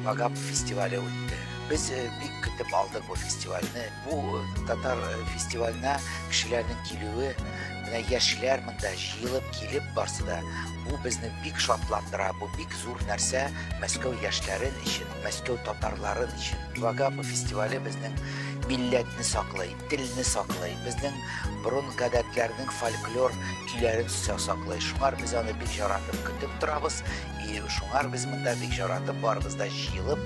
Вагапов фестивале үтте. Без бик көтеп алдык бу фестивальне. Бу татар фестиваленә кешеләрнең килүе, менә яшьләр монда җыелып килеп барсы да, бу безне бик шатландыра, бу бик зур нәрсә Мәскәү яшьләрен өчен, Мәскәү татарларын өчен. Вагапов фестивале безнең милләтне саклый, телне саклый, безнең борын гадәтләрнең фольклор көйләрен саклый. Шуңар без аны бик яратып көтеп торабыз. И шуңар без монда бик яратып барыбыз да җыелып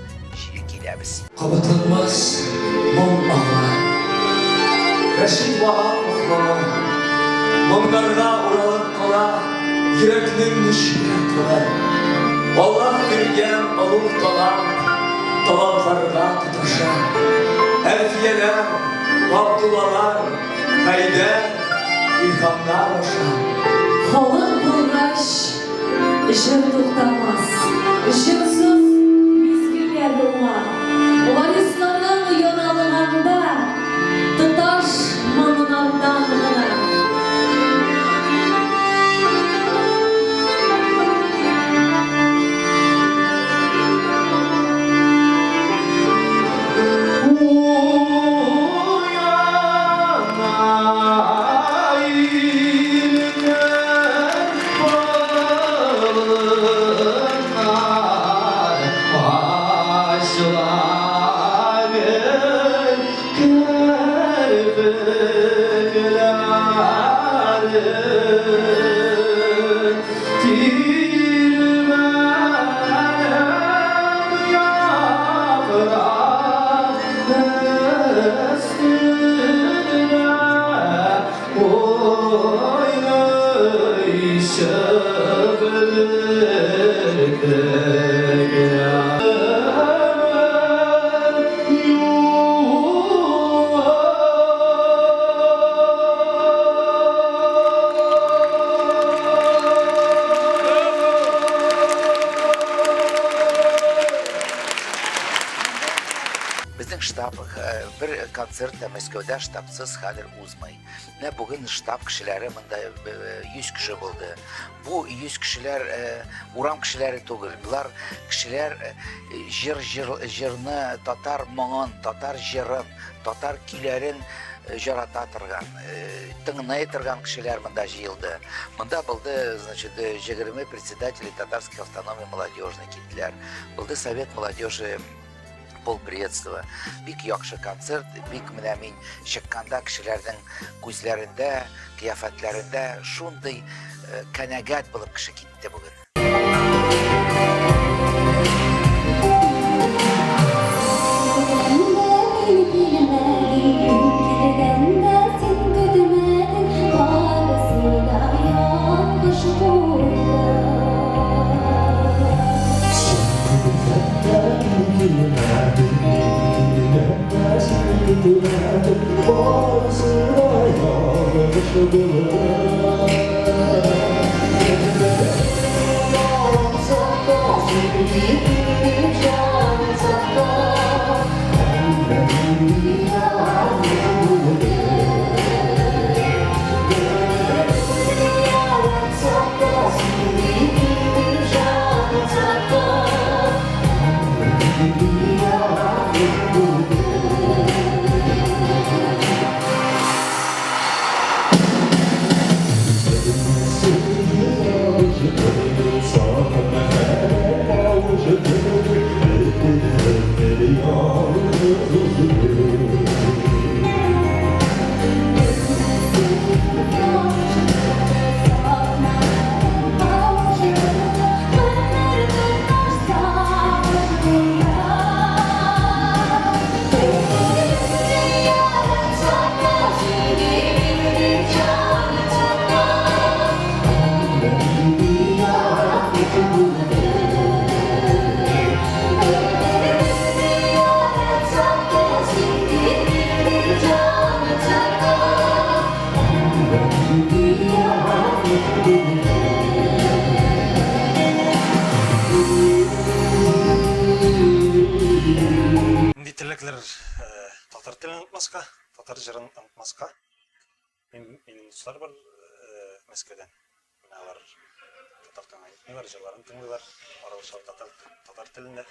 киләбез. Кабатланмас моң аңа. Рәшит Ваһапов моңы. Моңнарга уралып кала йөрәкнең нечкә кылы. Аллаһ биргән олуг талант талантларга тоташа. Әлфияләр, Габдуллалар, Хәйдәр, Илһамнар аша. Халык булгач, Җыр туктамас, җырсыз мизгелләр булма. Варисларың яралаганда, тоташ моңнардан гына. Безнең штаб бер концерт та Мәскәүдә штабсыз хәзер узмый. Менә бүген штаб кешеләре монда 100 кеше булды. Бу 100 кешеләр урам кешеләре түгел. Болар кешеләр җыр җыр җырны, татар моңын, татар җырын, татар көйләрен жарата торган, тыңлый торган кешеләр монда җыелды. Монда булды, значит, 20 председателей татарской автономии молодежной килделәр. Булды Совет молодежи полпредства. Бик яхшы концерт, бик менә мин чыкканда кешеләрнең күзләрендә, кыяфәтләрендә шундый канәгать булып кеше китте бүген. Нинди теләкләр татар телен онытмаска, татар җырын онытмаска. Мин минем дуслар бар Мәскәүдән. Менә алар татар телен онытмыйлар, җырларын тыңлыйлар, аралашалар татар татар телендә.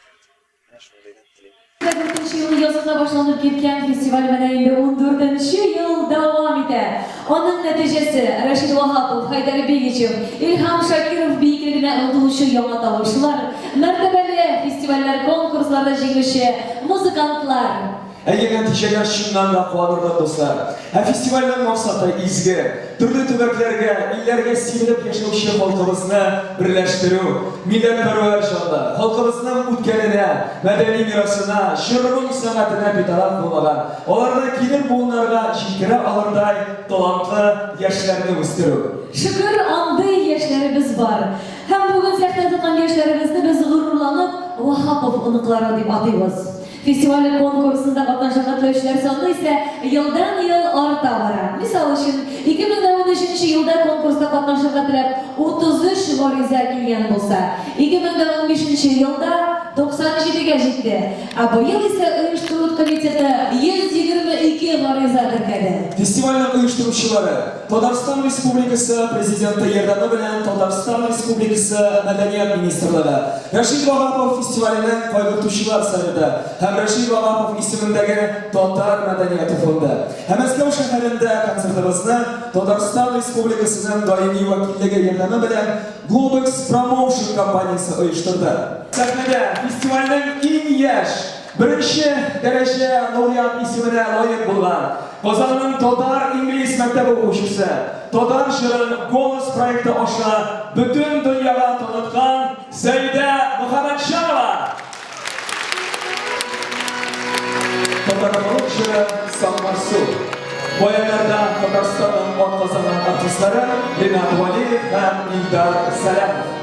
Менә шундыйны телим. 2004 елның язында башланып киткән фестиваль менә инде ундүртенче ел дәвам итә. Аның нәтиҗәсе, Рәшит Ваһапов, Хәйдәр Бигичев, Илһам Шакиров биеклегенә омтылучы яңа тавышлар, мәртәбәле фестивальләр, конкурсларда җиңүче музыкантлар. Әйе, нәтиҗәләр чыннан да куанырлык, дуслар. Ә фестивальнең максаты изге, төрле төбәкләргә, илләргә сибелеп яшәүче халкыбызны берләштерү, милләтпәрвәр җанлы, халкыбызның үткәненә, мәдәни мирасына, җыр-моң сәнгатенә битараф булмаган, аларны килер буыннарга җиткерә алырдай талантлы яшьләрне үстерү. Шөкер, андый яшьләребез бар. Һәм бүген сәхнә тоткан яшьләребезне без горурланып Ваһапов оныклары дип атыйбыз. Фестиваль конкурсында катнашырга теләүчеләр саны исә елдан-ел арта бара. Мисал өчен, 2013 нче елда конкурста катнашырга теләп 33 гариза килгән булса, 2015 нче елда 97 гә җитте. Ә быел исә оештыру комитеты 122 гариза теркәде. Фестивальнең оештыручылары, Татарстан Республикасы Президенты ярдәме белән Татарстан Республикасы Мәдәният министрлыгы, Рәшит Ваһапов фестиваленең кайгыртучылар советы һәм Рәшит Ваһапов исемендәге Татар мәдәнияте фонды. Ә Мәскәү шәһәрендә концертыбызны Татарстан Республикасының даими вәкиллеге ярдәме белән Globex Promotion компаниясе оештырды. Сәхнәдә фестивальнең иң яшь, беренче дәрәҗә лауреат исеменә лаек булган Казанның татар-инглиз мәктәбе укучысы, татар җырын Голос проекты аша бөтен дөньяга таныткан Сәйдә Мөхәммәтҗанова! Татар халык җыры Саммарсу. Баяннарда Татарстанның атказанган артистлары Ренат Вәлиев һәм Илдар Сәлахов.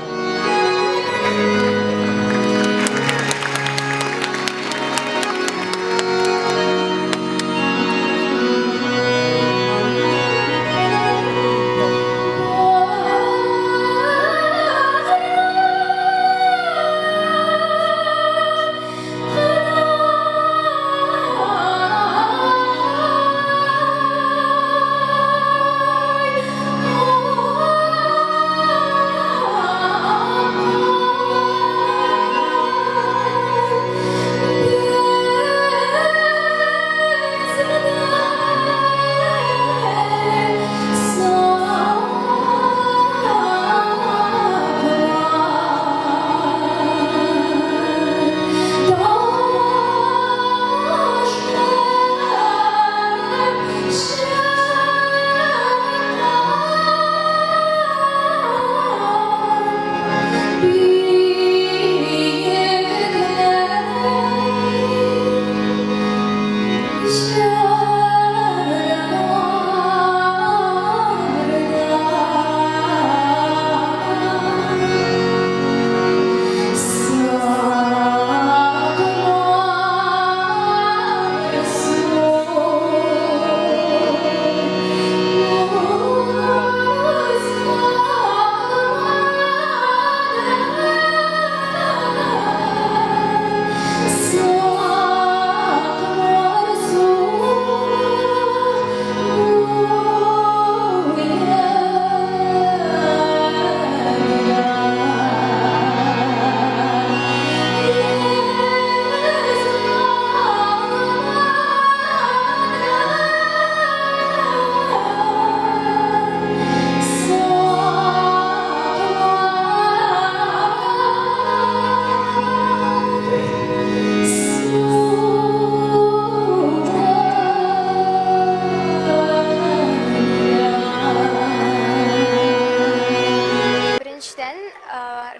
Беренчедән,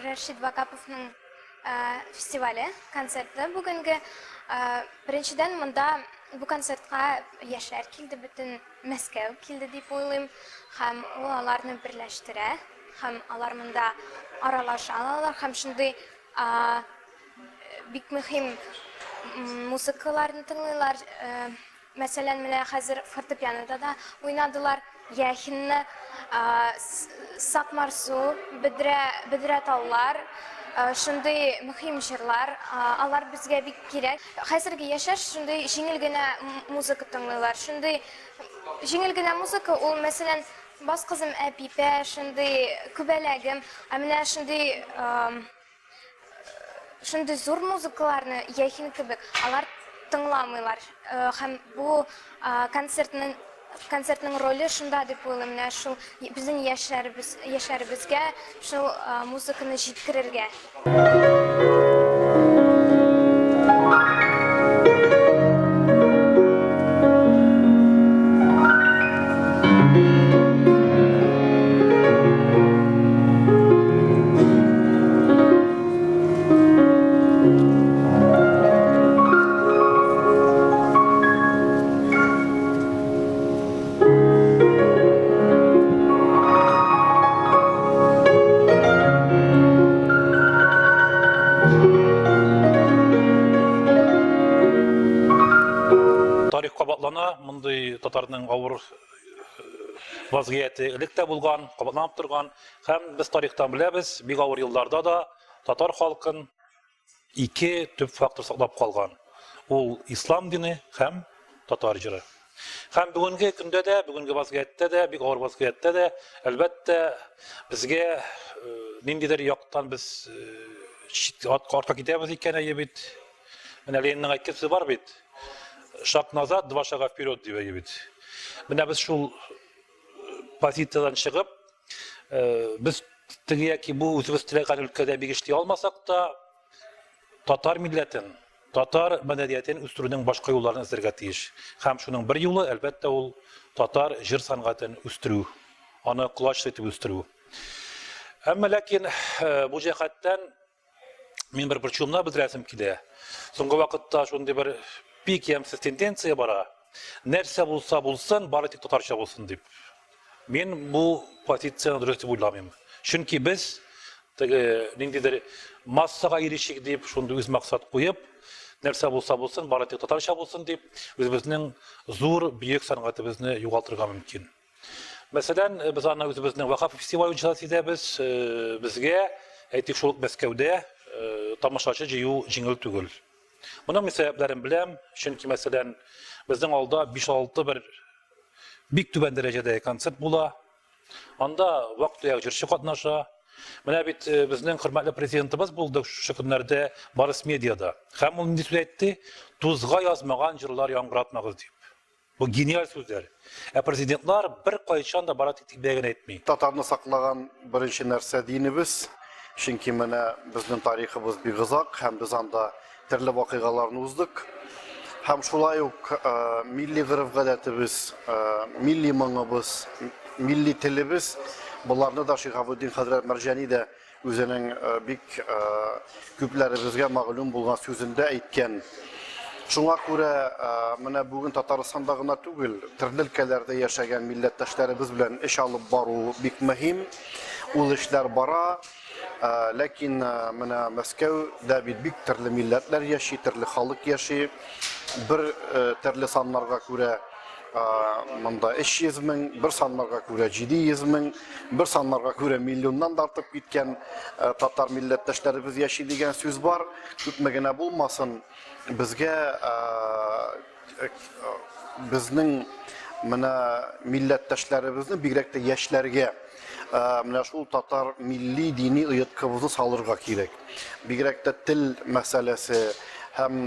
Рәшит Вакаповның фестивале, концерты бүгенге. Беренчедән, монда бу концертка яшьләр килде, бөтен Мәскәү килде дип уйлыйм. Һәм ул аларны берләштерә, һәм алар монда аралаша алалар, һәм шундый бик мөһим музыкаларны тыңлыйлар. Мәсәлән, менә хәзер фортепианода да уйнадылар. Яхинны, Сакмарсу, Бедрә, Бедрә таулар, шундый мөһим җырлар, алар безгә бик кирәк. Хәзерге яшьләр шундый җиңел генә музыка тыңлыйлар. Шундый җиңел генә музыка ул, мәсәлән, Бас кызым Әпипә, шундый Күбәләгем. Ә менә шундый. шундый зур музыкаларны, Яхин кебек, алар тыңламыйлар. Һәм бу концертның концертның роле шунда дип уйлыйм, менә шул безнең яшьләребез, яшьләребезгә шул музыканы җиткерергә. Тарих кабатлана, мондый татарның авыр вазгыяте элек тә булган, кабатланып торган. Һәм без тарихтан беләбез, бик авыр елларда да татар халкын ике төп фактор саклап калган. Ул ислам дине һәм татар җыры. Һәм бүгенге көндә дә, бүгенге вазгыятьтә дә, бик авыр вазгыятьтә дә, әлбәттә, безгә э, ниндидер яктан без э, артка китәбез икән, әйе бит. Менә Ленинның әйткән сүзе бар бит. Шаг назад, два шага вперед дип әйе бит. Менә без шул позициядән чыгып, э, без теге яки бу үзебез теләгән өлкәдә бик эшли алмасак та, татар милләтен, татар мәдәниятен үстерүнең башка юлларын эзләргә тиеш. Һәм шуның бер юлы, әлбәттә, ул татар җыр сәнгатен үстерү, аны колачлы итеп үстерү. Әмма ләкин э, бу җәһәттән Мин бер борчуымны белдерәсем килә. Соңгы вакытта шундый бер бик ямьсез тенденция бара. Нәрсә булса булсын, бары тик татарча булсын дип. Мин бу позицияне дөрес дип уйламыйм. Чөнки без теге ниндидер массага ирешик дип, шундый үз максат куеп, нәрсә булса булсын, бары тик татарча булсын дип, үзебезнең зур, бөек сәнгатебезне югалтырга мөмкин. Мәсәлән, э, без аны үзебезнең Вахап фестивале буенча сизәбез. Э, безгә, әйтик, шул ук Мәскәүдә э, тамашачы җыю җиңел түгел. Моның мин сәбәпләрен беләм, чөнки, мәсәлән, безнең алда 5-6 бер бик түбән дәрәҗәдәге концерт була. Анда вак-төяк җырчы катнаша. Менә бит безнең хөрмәтле президентыбыз булды шушы көннәрдә Барыс медиада. Һәм ул нинди сүз әйтте? Тузга язмаган җырлар яңгыратмагыз дип. Бу гениаль сүзләр. Ә президентлар бер кайчан да бара тик тикбә генә әйтми. Татарны саклаган беренче нәрсә динебез. Чөнки менә безнең тарихыбыз бик озак һәм без анда төрле вакыйгаларны уздык. Һәм шулай ук э, милли гореф-гадәтебез, э, милли моңыбыз, милли телебез, боларны да Шиһабетдин хәзрәт Мәрҗани дә Үзенең бик күпләребезгә мәгълүм булган сүзендә әйткән. Шуңа күрә менә бүген Татарстанда гына түгел, төрле өлкәләрдә яшәгән милләттәшләребез белән эш алып бару бик мөһим. Ул эшләр бара. Ләкин менә Мәскәүдә бит бик төрле милләтләр яши, төрле халык яши. Бер төрле саннарга күрә монда 300 мең, бер саннарга күрә 700 мең, бер саннарга күрә миллионнан да артып киткән татар милләттәшләребез яши дигән сүз бар. Күпме генә булмасын, безгә безнең менә милләттәшләребезне, бигрәк тә яшьләргә менә шул татар милли дини оеткыбызны салырга кирәк. Бигрәк тә тел мәсьәләсе һәм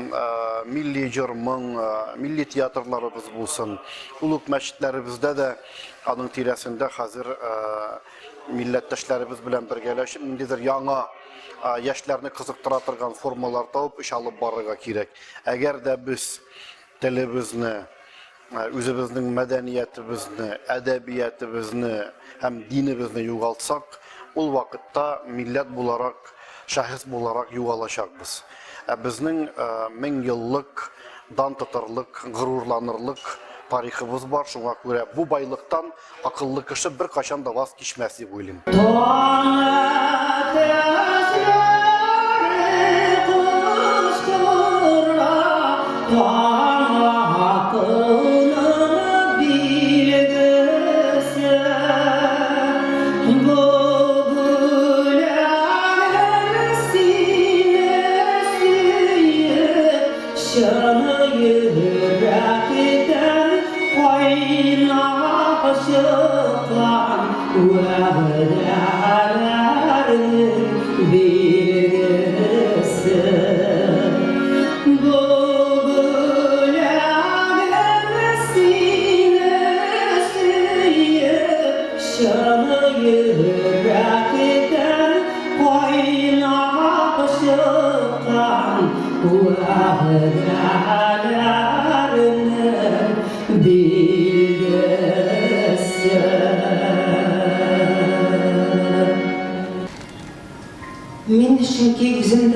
милли җыр, моң, милли театрларыбыз булсын. Ул ук мәчетләребездә дә аның тирәсендә хәзер милләттәшләребез белән бергәләшеп ниндидер яңа яшьләрне кызыктыра торган формалар табып эш алып барырга кирәк. Әгәр дә без телебезне, Үзебезнең мәдәниятебезне, әдәбиятебезне һәм динебезне югалтсак, ул вакытта милләт буларак, шәхес буларак югалачакбыз. Ә безнең 1000 еллык дан тотарлык, горурланырлык тарихыбыз бар, шуңа күрә бу байлыктан акыллы кеше беркайчан да ваз кичмәс дип уйлыйм.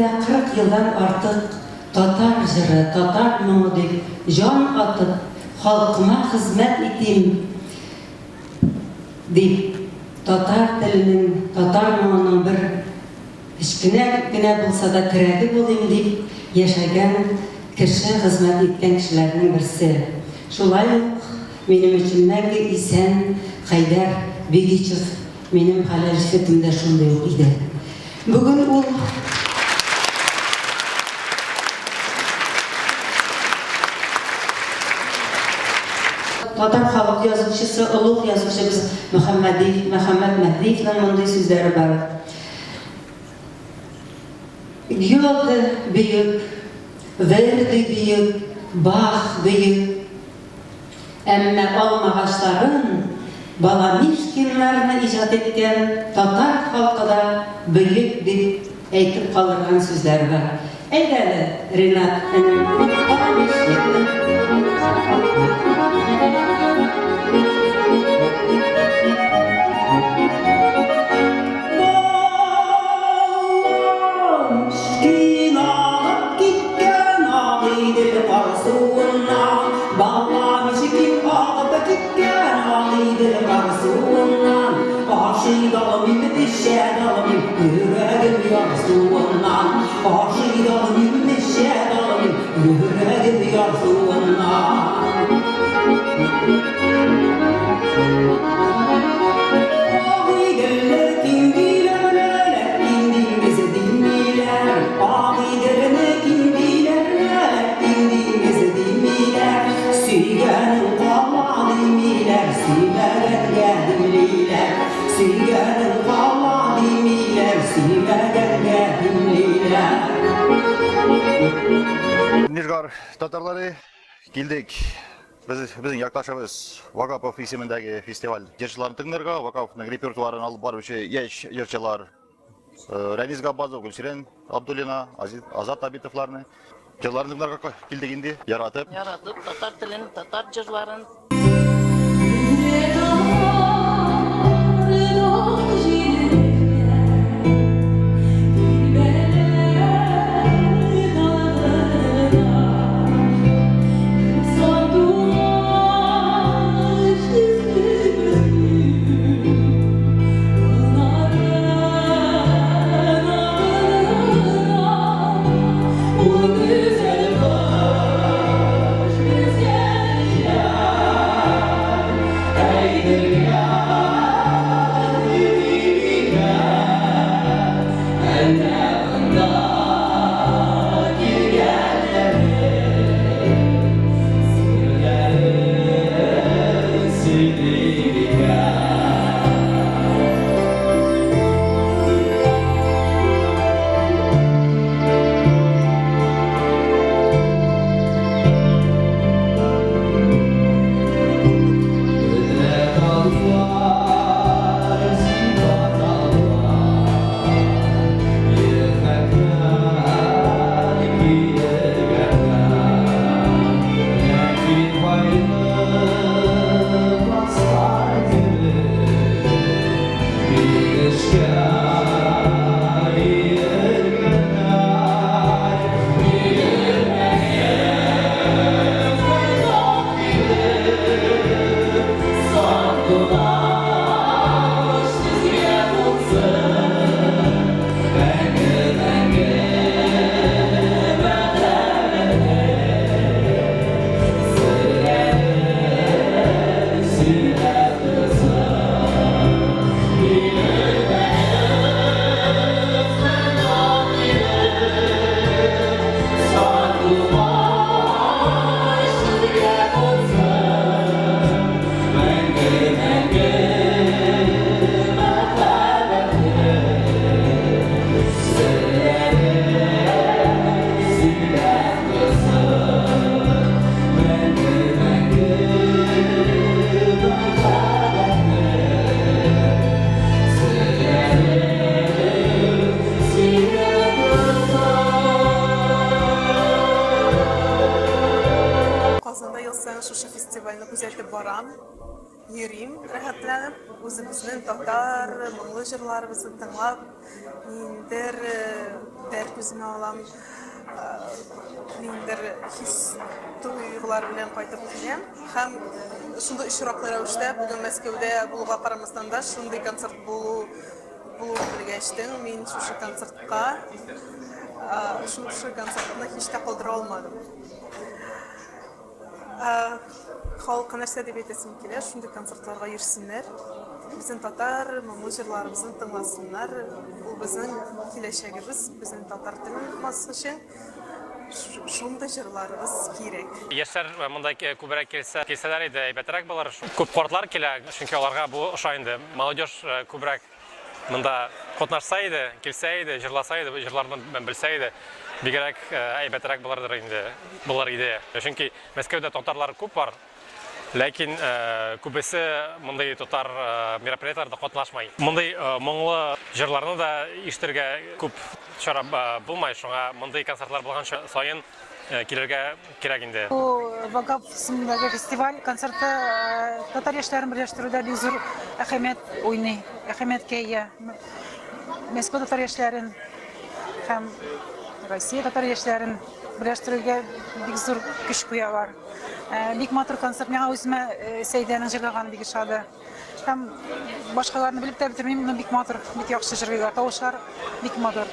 менә 40 елдан артык татар җыры, татар моңы дип җан атып, халкыма хезмәт итим дип, татар теленең, татар моңының бер кечкенә генә булса да терәге булыйм дип яшәгән кеше, хезмәт иткән кешеләрнең берсе. Шулай ук минем өчен мәңге исән Хәйдәр Бигичев минем хәләл җефетем дә шундый ук иде. Бүген ул. Татар халык язучысы, олуг язучыбыз Мөхәммәдиев, Мөхәммәт Мәһдиевның мондый сүзләре бар. Гёте бөек, Верди бөек, Бах бөек. Әмма алмагачларын, Баламишкиннарны иҗат иткән татар халкы да бөек дип әйтеп калдырган сүзләре бар. Әйдә әле, Ринат энем, Баламишкинны. Баламишкин агып киткән Агыйдел кар суыннан, Баламишкин агып киткән Агыйдел кар суыннан, Ашый да алмыйм, эчә дә алмыйм, Йөрәгем ярсуыннан. Ашый да алмыйм, эчә дә алмыйм, Йөрәгем ярсуыннан. Агыйделне киң диләр, ләкин диңгез димиләр. Агыйделне киң диләр, ләкин диңгез димиләр. Сөйгәнең кала димиләр, сөймәгәнгә димлиләр. Сөйгәнең кала димиләр, сөймәгәнгә димлиләр. Нижгар татарлары килдек. Без безнең якташыбыз Вагапов исемендәге фестиваль җырчыларын тыңларга, Вагаповның репертуарын алып баручы яшь җырчылар э, Рәнис Габбазов, Гөлсирен Абдуллина, Азат Абитовларны җырларын тыңларга килдек инде, яратып. Яратып, татар телен, татар җырларын. Казанда ел саен шушы фестивальне күзәтеп барам. Йөрим рәхәтләнеп, үзебезнең татар моңлы җырларыбызны тыңлап, ниндидер дәрт үземә алам, ниндидер хис тойгылар белән кайтып киләм. Һәм шундый очраклы рәвештә бүген Мәскәүдә булуга карамастан да шундый концерт булу булуын белгәчтен, мин шушы концертка, шушы концертны һич тә калдыра алмадым. Халыкка нәрсә дип әйтәсем килә, шундый концертларга йөрсеннәр. Безнең татар моңлы җырларыбызны тыңласыннар. Ул безнең киләчәгебез, безнең татар телен онытмас өчен шундый җырларыбыз кирәк. Яшьләр монда күбрәк килсә, килсәләр иде, әйбәтрәк булыр. Күп картлар килә, чөнки аларга бу ошый инде. Молодежь күбрәк Монда катнашса иде, килсә иде, җырласа иде, җырларны белсә иде, бигрәк әйбәтрәк булырдыр инде, булыр иде. Чөнки Мәскәүдә татарлар күп бар, ләкин күбесе мондый татар мероприятиеләрдә катнашмый. Мондый моңлы җырларны да ишетергә күп чара булмай, шуңа мондый концертлар булган саен килергә кирәк инде. Бу Вагап исемендәге фестиваль концерты татар яшьләрен берләштерүдә бик зур әһәмият уйный, әһәмияткә ия. Мәскәү татар яшьләрен һәм Россия татар яшьләрен берләштерүгә бик зур көч куялар. Бик матур концерт. Миңа үземә Сәйдәнең җырлаганы бик ошады. Һәм башкаларны белеп тә бетермим, но бик матур, бик яхшы җырлыйлар. Тавышлар бик матур.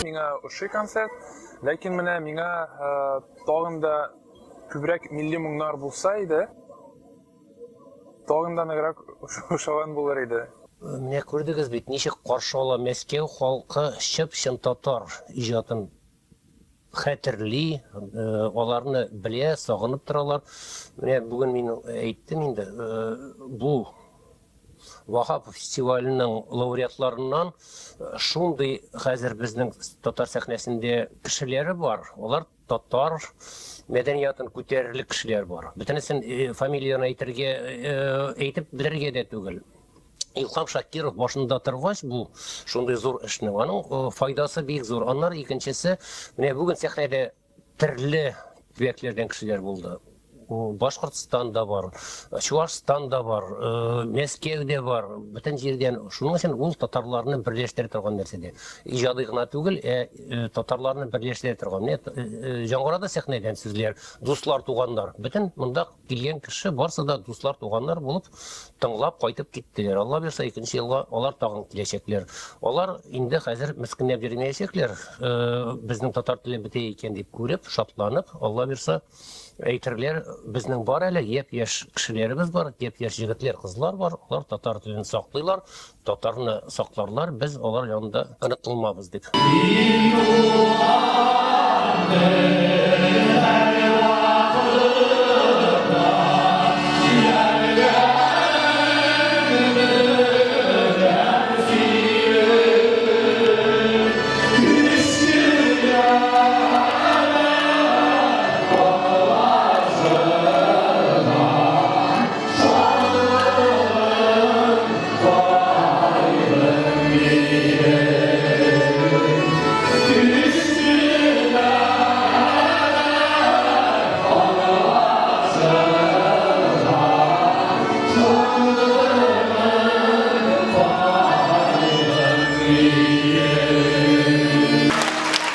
Миңа ошый концерт, ләкин менә миңа тагын да күбрәк милли моңнар булса иде, тагын да ныграк ошаган булыр иде. Менә күрдегез бит, ничек каршы ала Мәскәү халкы чып-чын татар иҗатын хәтерли, аларны белә, сагынып торалар. Менә бүген мин әйттем инде, бу Ваһапов фестиваленең лауреатларыннан шундый хәзер безнең татар сәхнәсендә кешеләре бар, алар татар мәдәниятын күтәрерлек кешеләр бар. Бөтенесен фамилияне әйтергә, әйтеп бетерергә дә түгел. Илһам Шакиров башында торгач бу шундый зур эшнең, аның файдасы бик зур. Аннары икенчесе, менә бүген сәхнәдә төрле төбәкләрдән кешеләр булды. Башкортстан да бар, Чуашстан да бар, Мәскәү дә бар, бөтен җирдән. Шуның өчен ул татарларны берләштерә торган нәрсә дә. Иҗади гына түгел, ә татарларны берләштерә торган. Менә яңгырады сәхнәдән сүзләр, дуслар, туганнар. Бөтен монда Килгән кеше барсы да дуслар, туганнар булып, тыңлап кайтып киттеләр. Алла бирса, икенче елга алар тагын киләчәкләр. Алар инде хәзер мескенләп йөрмәячәкләр, безнең татар теле бетә икән дип күреп, шатланып, Алла бирса, әйтерләр, безнең бар әле япь-яшь кешеләребез бар, япь-яшь егетләр, кызлар бар, алар татар телен саклыйлар, татарны сакларлар, без алар янында онытылмабыз дип.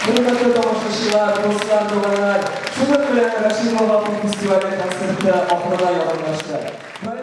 Хөрмәтле тамашачылар, дуслар, туганнар, шуның белән Рәшит Ваһапов фестивале концерты ахырына якынлашты.